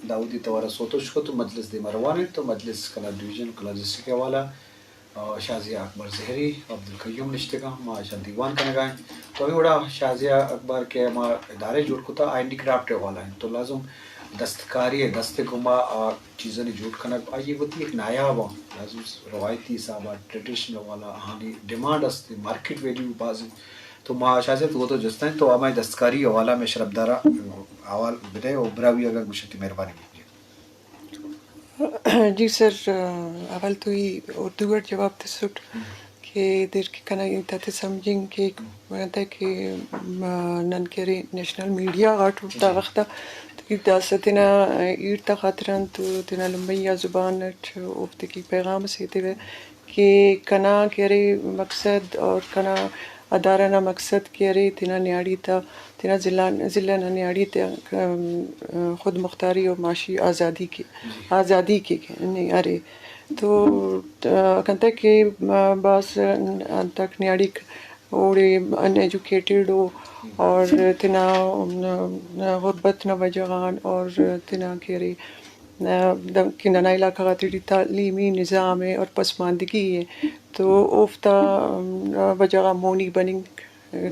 داودی توار ءَ سوتوش کت و مجلس دیما روان انت و مجلس کلات ڈویژن، کلات ڈسٹرکٹ ءِ حوالہ، آ، شازیہ اکبر زہری، عبدالقیوم نشتگاں، ما اشاں دیوان کنگا ایں۔ تو ہمے وڑا شازیہ اکبر کہ ما ادارہ جوڑ کتا، آ ہینڈی کرافٹ ءِ حوالہ انت، تو لازم دستکاری ءِ دست ءِ گوما آ چیزانی جوڑ کنگ، آئی وتی ایک نایاب آں، لازم روایتی حساب ءَ ٹریڈیشن ءِ حوالہ آہانی ڈیمانڈ است، مارکیٹ ویلیو باز انت۔ تو ما شازیہ تو تو جستیں تو ہمائی دستکاری ءِ حوالہ میں شرفدارا حوال بدے و براوی اگر گوشتی مہربانی بکنی۔ جی سر، اول تو ای اردو ءَ جواب تسٹ کہ دیر کہ کنا ای تاتے سمجھیں کہ مطلب کہ، م، نن کہ ارے نیشنل میڈیا غٹ اٹھتا وقت تو ای داسہ تینا ایڑ تا خاطران تو تینا لمبئی یا زبان اٹ اوفتے کہ پیغام سے تے کہ کنا کہ ارے مقصد اور کنا ادارہ نا مقصد کہ ارے تینا نیاڑی تا، تینا ضلع، ضلع نا نیاڑی تا، ام، خود مختاری اور معاشی آزادی کے، آزادی کے، کے نی ارے۔ تو، آ، کنتہ کہ، آ، باز انتک نیاڑیک اوڑے ان ایجوکیٹڈ او اور تینا، ام، غربت نا وجہ غان اور تینا کہ ارے دنکہ ننا علاقہ غاتیٹی تعلیمی نظام ءِ اور پسماندگی ءِ تو اوفتا، ام، وجہ غا مونی بننگ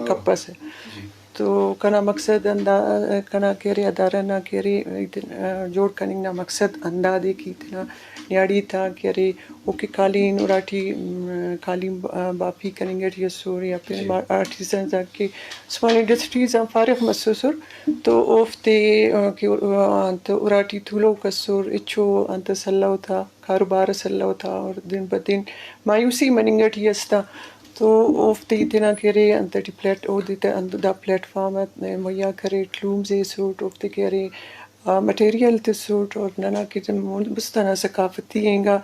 کپسہ۔ تو کنا مقصد ہندا، کنا کہ ارے ادارہ نا کہ ارے جوڑ کننگ نا مقصد ہندادے کہ تینا نیاڑی تا کہ ارے اوکے قالین اراٹی، ام، قالین با-، بافی کننگ ٹی اسر یا پین آرٹیزنز آ کہ اسمال انڈسٹریز آن فارغ مسوسر۔ تو اوفتے، آ، کہ، آ، انت اراٹی تولوک اسر، ہچو انت سلو تا، کاروبار اس سلو تا اور دن بہ دن مایوسی مننگ ٹی استا۔ تو اوفتے تینا کہ ارے انت ٹی پلیٹ، اودے تا انت دا پلیٹ فارم ات مہیا کرے، ٹلومز ایسوٹ، اوفتے کہ ارے، آ، مٹیریل تسوٹ اور ننا کہ مستنا ثقافتی اینگا،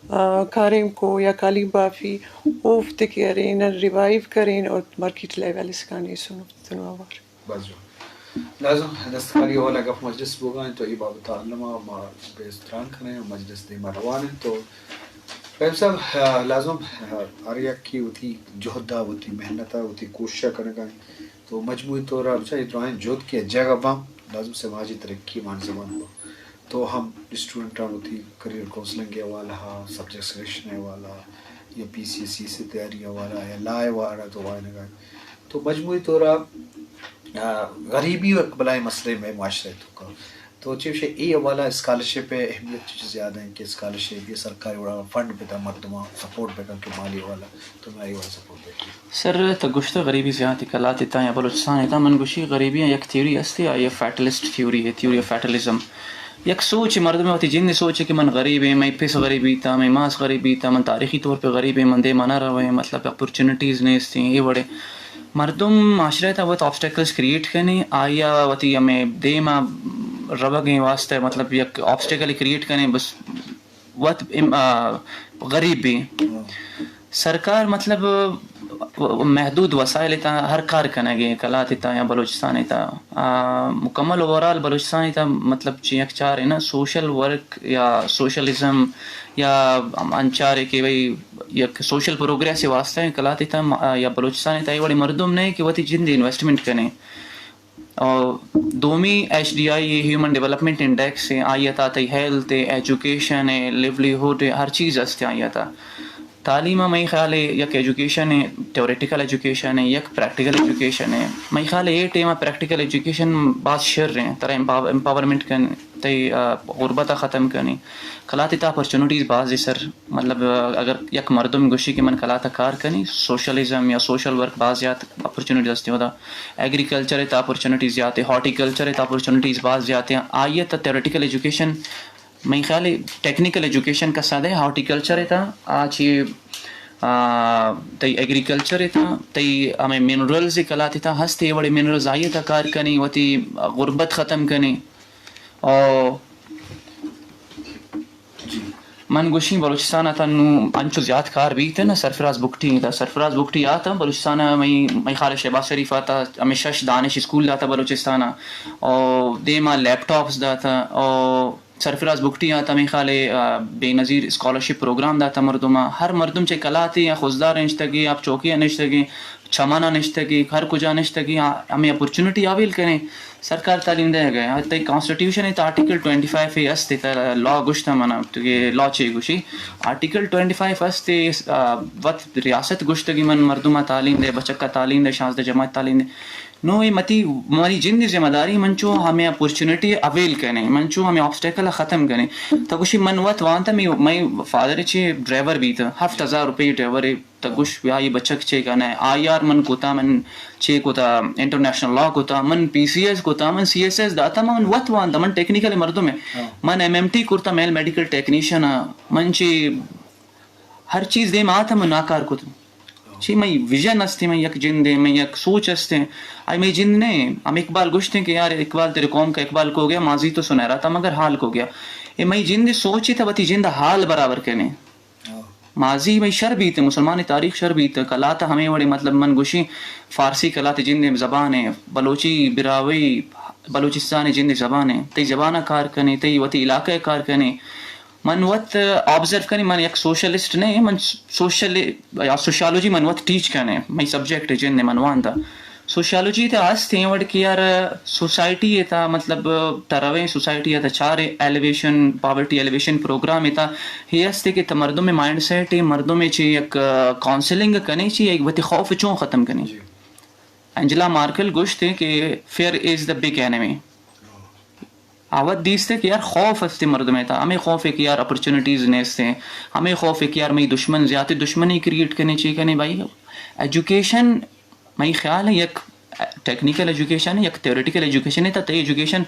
آ، کاریم کو یا قالین بافی، اوفتے کہ ارے نن ریوائیو کرین اور مارکیٹ لیول اسکان ایسون اوفتنو اوار۔ بس جو۔ لازم دستکاری والا گپ مجلس بوگا انت تو ای بابت علما ما بے تران کنیں، مجلس دیما روان انت تو فہیم صاحب، آ، لازم، آ، ہر یکے وتی جہد ء، وتی محنت ء، وتی کوشش ء کنگا انت تو مجموعی طور ء بچار اے درائیں جہد کہ جاگہ باں لازم سماجی ترقی مان زبان باں تو ہم اسٹوڈنٹاں وتی کریئر کونسلنگ ء حوالہ ء، سبجیکٹ سلیکشن ء حوالہ ء یا پی سی ایس سی سے تیاری ء حوالہ ء یا لا ء وارڈ ء تو وانگا انت تو مجموعی طور ء، آ، غریبی و یک بلاہیں مسئلہ مئے معاشرہ ء توکا۔ تو چے گوشے اے حوالہ اسکالرشپ ء اہمیت چے زیادہ ہیں کہ اسکالرشپ یا سرکاری وڑا فنڈ بدا مردماں سپورٹ بکن کہ مالی حوالہ تو میں اے وڑا سپورٹ بکن۔ سر، تو گوشتہ غریبی زیات کلات تا یا بلوچستان تا، من گوشی غریبی یک تھیوری ہستی، آئی فیٹلسٹ تھیوری ہے، تھیوری آف فیٹلزم۔ یک سوچ مردم وتی جند سوچ کہ من غریب ہیں، میں پس غریبی تا، میں ماس غریبی تا، من تاریخی طور پہ غریب ہیں، من دے مانا روے، مطلب اپرچونٹیز نیست ہیں، یہ وڑے۔ مردم معاشرہ تا وت آبسٹیکلز کریئیٹ کنے، آیا وتی ہمیں دیم ء روگ ء واسطہ مطلب یک آبسٹیکل کریئیٹ کنے، بس وت ام-، آ، غریب بی۔ سرکار مطلب محدود وسائل تا ہر کار کنگے، کلات تا یا بلوچستان تا، آ، مکمل اوورال بلوچستان تا مطلب چی یک چار ہے نا سوشل ورک یا سوشلزم یا انچارے کہ بھئی یک سوشل پروگریس واسطہ ہیں کلات تا م-، آ، یا بلوچستان تا یہ وڑے مردم نہیں کہ وتی جند انویسٹمنٹ کنے۔ اور دومی H D I human development index ہے، آئی تا تئی ہیلتھ ہے، ایجوکیشن ہے، لیولیہڈ ہے، ہر چیز است آئی تا۔ تعلیم مئی خیال ہے یک ایجوکیشن ہے، تھیوریٹیکل ایجوکیشن ہے، یک پریکٹیکل ایجوکیشن ہے۔ مئی خیال ہے یہ ٹائم پریکٹیکل ایجوکیشن بہت شر ہیں، ترا امپاور-، امپاورمنٹ کن تئی، آ، غربت ختم کنی۔ کلات تا اپرچونٹیز باز ہے سر، مطلب اگر یک مردم گوشی کہ من کلات کار کنی، سوشلزم یا سوشل ورک باز زیات اپرچونٹیز است ہوتا۔ ایگریکلچر تا اپرچونٹیز زیات ہے، ہارٹیکلچر تا اپرچونٹیز باز زیات ہیں۔ آئی تا تھیوریٹیکل ایجوکیشن، مئی خیال ہے ٹیکنیکل ایجوکیشن کا سادہ ہے، ہارٹیکلچر تا آ چی، آ، تئی ایگریکلچر تا، تئی ہمیں منرلز کلات تا ہستے، وڑے منرلز آئی تا کار کنی، وتی غربت ختم کنی۔ او جی۔ من گوشیں بلوچستان ء تاں نوں انچو زیات کار بیت نہ، سرفراز بگٹی تا، سرفراز بگٹی آتا بلوچستان ء، مئی، مئی خیال ء شہباز شریف آتا، ہمے شش دانش اسکول داتا بلوچستان ء، او دیما لیپ ٹاپس داتا، او سرفراز بگٹی آتا، مئی خیال ء، آ، بے نظیر اسکالرشپ پروگرام داتا مردم ء۔ ہر مردم چہ کلاتے یا خضدار نشتگیں، آپ چوکی ء نشتگیں، چمن ءَ نشتگی، ہر کجا نشتگی، آ، ہمے اپورچونٹی اویل کنیں۔ سرکار تعلیم دئیگ ءَ، تئی کانسٹیٹیوشن ءِ تہ آرٹیکل ٹوئنٹی فائیو اے است، تہ لا گوشت من، تو کہ لا چے گوشی؟ آرٹیکل ٹوئنٹی فائیو است، آ، وت ریاست گوشتگی من مردم ءَ تعلیم دے، بچک ءَ تعلیم دے، شانزدہ جماعت تعلیم دے۔ نو اے متی، منی جند ءِ ذمہ داری، من چو ہمے اپورچونٹی اویل کنیں، من چو ہمے آبسٹیکل ءَ ختم کنیں۔ تو گوشی من وت وانتا، مئی، مئی فادر چے ڈرائیور بیت، ہفت ہزار روپے ڈرائیور ءِ۔ تہ گوش بیا اے بچک چے کنئے؟ آئی آر من کتا، من چے کتا، انٹرنیشنل لا کتا، من پی سی ایس کتا، من سی ایس ایس داتا، من وت وانتا، من ٹیکنیکل مردم ایں۔ ہاں۔ من ایم ایم ٹی کرتا، میل میڈیکل ٹیکنیشن آں، من چے ہر چیز دیم آتا، من ناکار کت۔ ہاں۔ چے مئی ویژن استیں، مئی یک جندے، مئی یک سوچ استیں۔ آئی مئی جند نہ ایں۔ ہم اقبال گوشتیں کہ یار اقبال تیرے قوم کا اقبال کھو گیا، ماضی تو سنہرا تھا مگر حال کھو گیا۔ اے مئی جند سوچ ءِ تہ وتی جند حال برابر کنیں۔ ہاں۔ ماضی مئی شر بیت، مسلمان تاریخ شر بیت، کلات ہمے وڑے، مطلب من گوشی فارسی کلات جند زبان ایں، بلوچی براہوئی بلوچستان جند زبان ایں، تئی زبان ءَ کار کنیں، تئی وتی علاقہ ءَ کار کنیں۔ من وت آبزرو کنیں، من یک سوشلسٹ نہ ایں، من سوشل یا سوشالوجی من وت ٹیچ کنیں، مئی سبجیکٹ جند من وانتا۔ سوشیالوجی تہ است ایں وڑ کہ یار سوسائٹی ءِ تہ، مطلب تہ رویں سوسائٹی ءِ تہ چارے ایلیویشن، پاورٹی ایلیویشن پروگرام ءِ تہ اے است کہ تہ مردم ءِ مائنڈ سیٹ ءَ، مردم ءَ چے یک کاؤنسلنگ کنیں، چے یک وتی خوف چون ختم کنیں۔ جی۔ اینجلا مارکل گوشت کہ فیئر از دا بگ اینمی۔ آ وت دیست کہ یار خوف است مردم ءِ تہ، ہمے خوف کہ یار اپرچونیٹیز نیست ایں، ہمے خوف کہ یار مئی دشمن زیات، دشمنی کریئیٹ کنیں، چے کنیں بھائی؟ ایجوکیشن مئی خیال ءَ یک ٹیکنیکل ایجوکیشن، یک تھیوریٹیکل ایجوکیشن ءِ تہ، تئی ایجوکیشن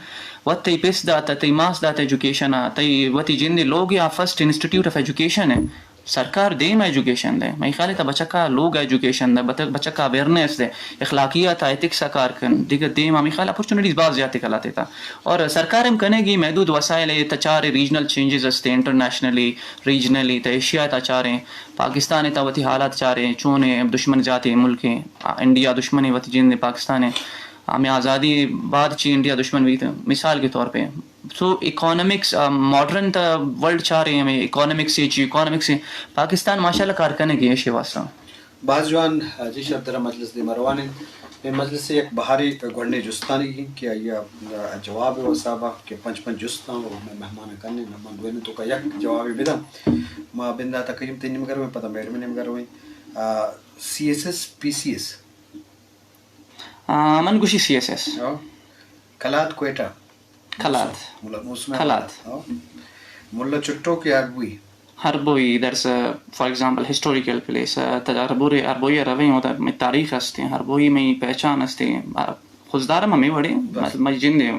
وت تئی پس داتا، تئی ماس داتا ایجوکیشن ءَ، تئی وتی جند ءِ لوگ ءَ فرسٹ انسٹیٹیوٹ آف ایجوکیشن ایں۔ سرکار دیم ایجوکیشن دے، مئی خیال ءَ تہ بچک ءَ لوگ ایجوکیشن دے، بت-، بچک ءَ اویئرنیس دے، اخلاقیات ءَ، ایتھکس ءَ کار کن، دگہ دیم ءَ مئی خیال ءَ اپرچونیٹیز باز زیات کلات ءِ تہ۔ اور سرکار ہم کنگی، محدود وسائل ءِ تہ چارے ریجنل چینجز است، انٹرنیشنلی، ریجنلی، تہ ایشیا ءِ تہ چاریں، پاکستان ءِ تہ وتی حالات چاریں، چونیں دشمن زیات ایں ملک ایں، انڈیا دشمن ایں وتی جند ءِ، پاکستان ایں، ہمے آزادی بعد چی انڈیا دشمن بیت، مثال کے طور پہ۔ سو اکانومکس، آ، ماڈرن تہ ورلڈ چاریں، ہمے اکانومکس ءَ چی، اکانومکس ءَ پاکستان ماشاءاللہ کار کنگی ایشی واسطہ۔ باز جوان، آ، جی شر ترا مجلس دیم ءَ روان ایں۔ مئے مجلس ءِ یک بہرے گونڈیں جستانی کہ آئی ءَ، آ، جواب ءِ حساب ءَ کہ پنچ پنچ جست آں، او مئے مہمان کنیں، مہمان دوئیں توکا یک جوابے بداں۔ ما بندات ءَ کریم تئی نیمگ ءَ رویں، پدا میڈم ءِ نیمگ ءَ رویں۔ آ، سی ایس ایس، پی سی ایس۔ آ، من گوشی سی ایس ایس۔ ہاں۔ کلات کوئٹہ۔ کلات۔ ملا، موسم کلات۔ ہاں۔ ملا چٹو کہ ہربوئی؟ ہربوئی، درس، فار ایگزامپل، ہسٹوریکل پلیس، تہ ہربوئی، ہربوئی ءَ رویں، اودا مئی تاریخ است ایں، ہربوئی مئی پہچان است ایں، آ، خضدار ہم ہمے وڑیں، بس۔ مئی جند ایں۔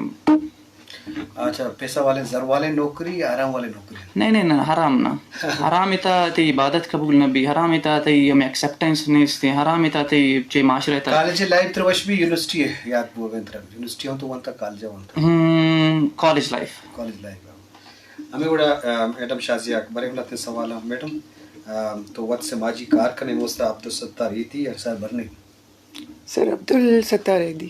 اچھا، پیسہ والے، زر والے نوکری یا حرام والے نوکری؟ نہیں، نہیں، نہیں، حرام نہ۔ حرام ءِ تہ تئی عبادت قبول نہ بی، حرام ءِ تہ تئی ہمے ایکسپٹنس نیست، حرام ءِ تہ تئی چے معاشرہ ءِ تہ۔ کالج لائف ترا وش بی، یونیورسٹی یاد بوگ ءَ ترا؟ یونیورسٹی ہوں تو وانتا، کالج وانتا؟ ہم، کالج لائف۔ College life. ہمے وڑا، آ، میڈم شازیہ اکبر ءِ لہتیں سوال ایں۔ میڈم، آ، تو وت سماجی کار کنئے، نوشتہ عبدالستار ایدھی، انصار برنی۔ سر عبدالستار ایدھی۔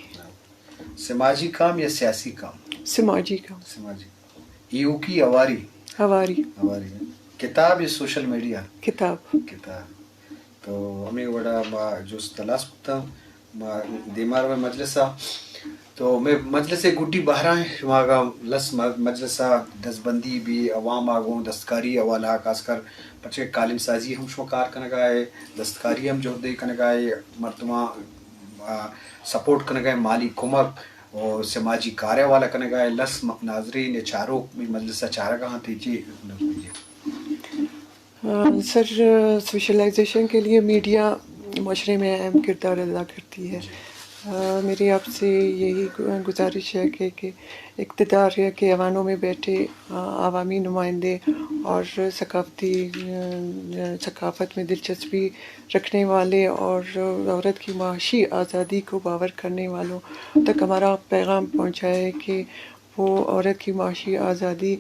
سماجی کام یا سیاسی کام؟ سماجی کام۔ سماجی کام۔ ایوکی ہواری؟ ہواری۔ ہواری۔ کتاب یا سوشل میڈیا؟ کتاب۔ کتاب۔ تو ہمے وڑا ما جست ہلاس کتاں، ما دیما رویں مجلس ءَ۔ تو مئے مجلس ءِ گڈی بہراں، شما اگاں لس م-، مجلس ءَ دزبندی بی، عوام ءَ گوں دستکاری حوالہ ءَ، خاص کر پرچہ کالم سازی ہم شما کار کنگا ئے، دستکاری ہم جہدے کنگا ئے، مردماں، آ، سپورٹ کنگا ئے، مالی کمک و سماجی کار ءِ حوالہ کنگا ئے، لس م-، ناظرین یا چاروک مئے مجلس ءَ چارگا اَنت، تئی چی؟ آ، سر، سوشلائزیشن کے لیے میڈیا معاشرے میں اہم کردار ادا کرتی ہے۔ آ، میری آپ سے یہی گزارش ہے کہ، کہ اقتدار کے ایوانوں میں بیٹھے، آ، عوامی نمائندے اور ثقافتی، آ، ثقافت میں دلچسپی رکھنے والے اور عورت کی معاشی آزادی کو باور کرنے والوں تک ہمارا پیغام پہنچائے کہ وہ عورت کی معاشی آزادی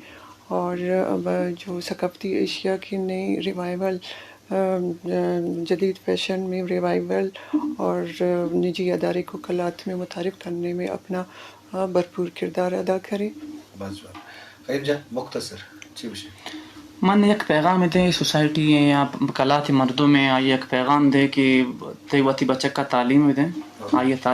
اور اب جو ثقافتی اشیاء کی نئی ریوائیول، آ، آ، جدید فیشن میں ریوائیول اور نجی ادارے کو کلات میں متعارف کرنے میں اپنا، آ، بھرپور کردار ادا کریں۔ بس، بس۔ خیر جان، مختصر، چی گوشے؟ من یک پیغام دے سوسائٹی ءَ یا کلات مردم ءَ، آئی ءَ یک پیغام دے کہ تئی وتی بچک ءَ تعلیم بدے، آئی ءَ